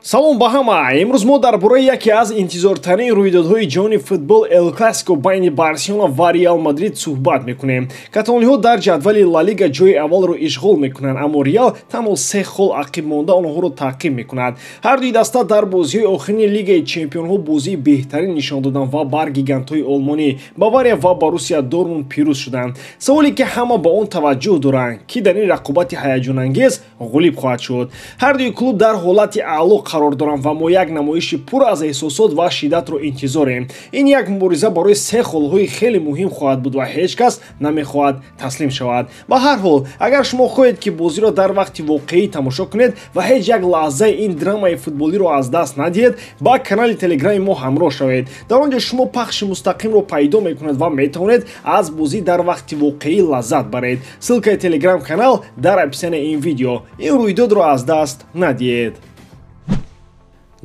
Салом ба ҳама. Имрӯз мо дар бораи яке аз интизортарин рӯйдодҳои ҷаҳони футбол Эл Классико байни Барселона ва Реал Мадрид суҳбат мекунем. Каталониҳо дар ҷадвали Ла Лига ҷои аввалро ишғол мекунанд, аммо Реал танҳо се хол ақиб монда онҳоро таъқиб мекунад. Ҳар дуи даста дар бозиҳои охирини Лигаи Чемпионҳо бозии беҳтарин нишон доданд ва бар гигантҳои олмонӣ Бавария ва Боруссия Дортмунд пирӯз шуданд. Саволе ки ҳама ба он таваҷҷӯҳ доранд, ки дар ин рақобати ҳаяҷонангез ғолиб хоҳад шуд. Ҳар дуи клуб дар ҳолати аъло қарор доранд ва мо як намоиши пур аз эҳсосот ва шиддатро интизорем. Ин як мубориза барои се холҳои хеле муҳим хоҳад буд ва ҳеҷ кас намехоҳад таслим шавад. Ба ҳар ҳол, агар шумо хоҳед, ки бозиро дар вақти воқеӣ тамошо кунед ва ҳеҷ як лаҳзаи ин драмаи футболиро аз даст надиҳед, ба канали телеграми мо ҳамроҳ шавед. Дар он ҷо шумо пахши мустақимро пайдо мекунед ва метавонед аз бозӣ дар вақти воқеӣ лаззат баред. Ссылкаи телеграм-канал дар описанияи ин видео. Ин рӯйдодро аз даст надиҳед.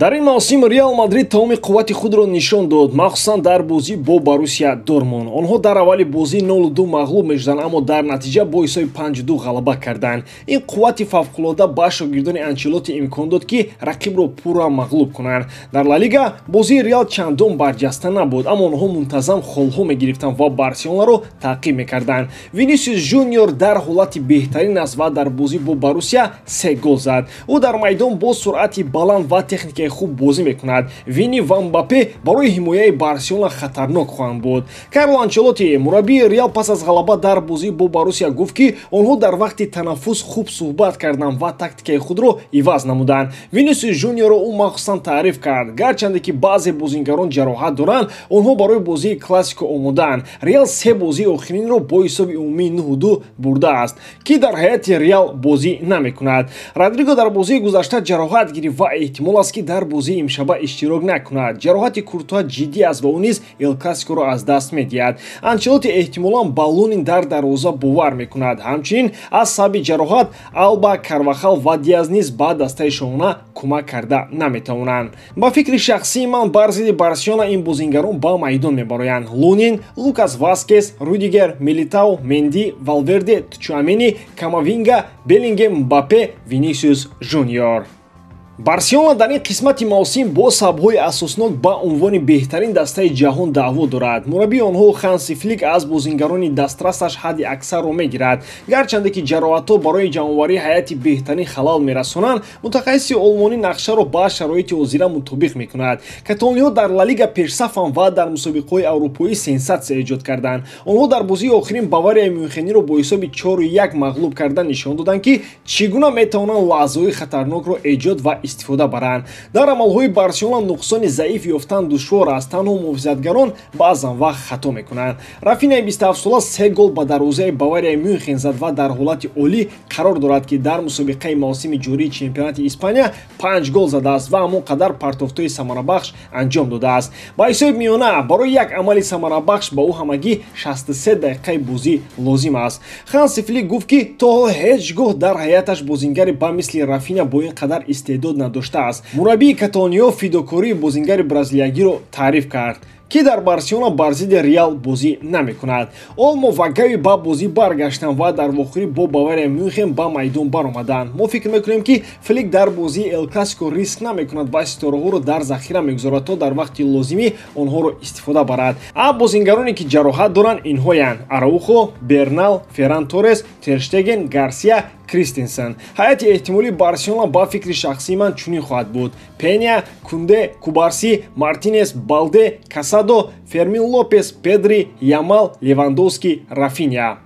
Дар ин мавсим Реал Мадрид тамоми қуввати худро нишон дод, махсусан дар бозӣ бо Боруссия Дортмунд. Онҳо дар аввали бозӣ 0-2 мағлуб мешуданд, аммо дар натиҷа бо ҳисоби 5-2 ғалаба карданд. Ин қуввати фавқулода ба шогирдони Анчелотти имкон дод, ки рақибро пурра мағлуб кунанд. Дар Ла Лига бозии Реал чандон барҷаста набуд, аммо онҳо мунтазам холҳо мегирифтанд ва Барселонаро таъқиб мекарданд. Винисиус Жуниор дар ҳолати беҳтарин аст ва дар бозӣ бо Боруссия се гол зад. Ӯ дар майдон бо суръати баланд ва техникаи хуб бозӣ мекунад. Вини ва Мбаппе барои ҳимояи Барселона хатарнок хоҳанд буд. Карло Анчелотти, мураббии Реал, пас аз ғалаба дар бозӣ бо Боруссия гуфт, ки онҳо дар вақти танаффус хуб суҳбат карданд ва тактикаи худро иваз намуданд. Винисиус Жуниорро ӯ махсусан таъриф кард. Гарчанде ки баъзе бозингарон ҷароҳат доранд, онҳо барои бозии Классико омодаанд. Реал се бозии охиринро бо ҳисоби умумии 9-2 бурдааст, ки дар ҳайати Реал бозӣ намекунад. Родриго дар бозии гузашта ҷароҳат гирифт ва эҳтимол аст, ки дар бозии имшаба иштирок накунад. Ҷароҳати Куртуа ҷиддӣ аст ва ӯ низ Эл Классикоро аз даст медиҳад. Анчелотти эҳтимолан ба Лунин дар дарвоза бовар мекунад. Ҳамчунин аз сабаби ҷароҳат Алба, Карвахал ва Диаз низ ба дастаи шоҳона кӯмак карда наметавонанд. Ба фикри шахсии ман, бар зидди Барселона ин бозингарон ба майдон мебароянд: Лунин, Лукас Васкес, Рудигер, Милитао, Менди, Валверде, Чуамени, Камавинга, Беллингем, Мбаппе, Винисиус Жуниор. Барселона дар ин қисмати мавсим бо сабабҳои асоснок ба унвони беҳтарин дастаи ҷаҳон даъво дорад. Мураббии онҳо Ханси Флик аз бозингарони дастрасаш ҳадди аксарро мегирад. Гарчанде ки ҷароҳатҳо барои ҷамъоварии ҳайати беҳтарин халал мерасонанд, мутахассиси олмонӣ нақшаро ба шароити ҳозира мутобиқ мекунад. Каталониҳо дар Ла Лига пешсафанд ва дар мусобиқаҳои аврупоӣ сенсатсия эҷод карданд. Онҳо дар бозии охирин Баварияи Мюнхениро бо ҳисоби 4-1 мағлуб карда нишон доданд, ки чӣ гуна метавонанд лаҳзаҳои хатарнокро эҷод ва истифода баранд. Дар амалҳои Барселона нуқсони заиф ёфтан душвор аст, танҳо муҳофизатгарон баъзан вақт хато мекунанд. Рафинаи 27сола се гол ба дарвозаи Баварияи Мюнхен зад ва дар ҳолати олӣ қарор дорад, ки дар мусобиқаи мавсими ҷории чемпионати Испания 5 гол задааст ва ҳамон қадар партофтҳои самарабахш анҷом додааст. Ба ҳисоби миёна барои як амали самарабахш ба ӯ ҳамагӣ 63 дақиқаи бозӣ лозим аст. Ханси Флик гуфт, ки то ҳол ҳеҷ гоҳ дар ҳайаташ бозингаре ба мисли Рафина бо ин қадар истеъдод надоштааст. Мураббии каталониҳо фидокории бозингари бразилиягиро таъриф кард, ки дар Барселона бар зидди Реал бозӣ намекунад. Олмо ва Гави ба бозӣ баргаштанд ва дар вохӯрӣ бо Бавария Мюнхен ба майдон баромаданд. Мо фикр мекунем, ки Флик дар бозии Эл Классико риск намекунад ва ситораҳоро дар захира мегузорад, то дар вақти лозимӣ онҳоро истифода барад. А бозингароне ки ҷароҳат доранд инҳоянд: Араухо, Бернал, Ферран Торрес, Терштеген, Гарсия, Кристенсен. Ҳайати эҳтимолии Барселона ба фикри шахсии ман чунин хоҳад буд: Пеня, Кунде, Кубарси, Мартинес, Балде, Касадо, Фермин Лопес, Педри, Ямал, Левандовски, Рафиня.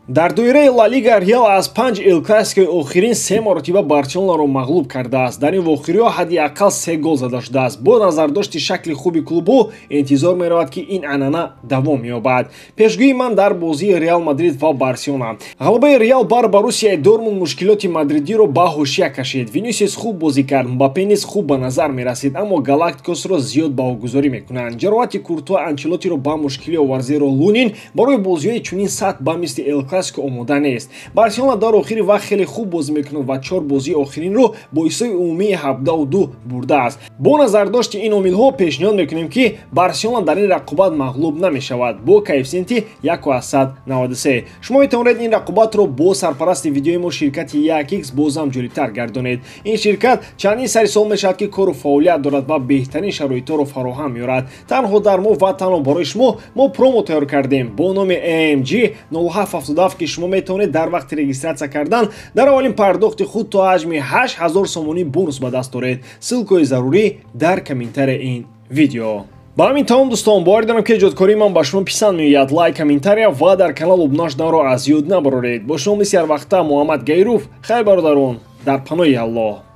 Дар доираи Ла Лига Реал аз 5 Эл Классикои охирин се маротиба Барселонаро мағлуб кардааст. Дар ин вохӯриҳо ҳадди ақал се гол зада шудааст. Бо назардошти шакли хуби клубҳо интизор меравад, ки ин анъана давом меёбад. Пешгӯии ман дар бозии Реал Мадрид ва Барселона: ғалабаи Реал бар Боруссияи Дортмунд мушкилоти мадридиро ба ҳошия кашид. Винисиус хуб бозӣ кард, Мбаппе низ хуб ба назар мерасид, аммо Галактикосро зиёд баҳогузорӣ мекунанд. Ҷароҳати Куртуа Анчелоттиро ба мушкилӣ овард, зеро Лунин барои бозиҳои чунин сатҳ ба мисли Эл Классико омода нест. Барселона дар охири вақт хеле хуб бозӣ мекунад ва 4 бозии охиринро бо ҳисоби умумии 72 бурдааст. Бо назардошти ин омилҳо пешниҳод мекунем, ки Барселона дар ин рақобат мағлуб намешавад бо коэффисиенти 1,93. Шумо метавонед ин рақобатро бо сарпарасти видеои мо, ширкати 1x, бозам ҷолибтар гардонед. Ин ширкат чандин сари сол мешавад, ки кору фаъолият дорад ва беҳтарин шароитҳоро фароҳам меорад. Танҳо дар мо ва танҳо барои шумо мо промо тайёр кардем бо номи AMG 0777, ки шумо метавонед дар вақти регистрация кардан дар аввалин пардохти худ то ҳаҷми 8000 сомонӣ бонус ба даст оред. Ссылка и зарурӣ дар комментария ин видео. Ба ҳамин тамом, дӯстон. Бовар дорам, ки эҷодкории ман ба шумо писанд меояд. Лайк, комментария ва дар канал обуна шуданро аз ёд набароред. Бо шумо мисли ҳарвақта Муҳаммад Гайров. Хайр, бародарон, дар паноҳи Аллоҳ.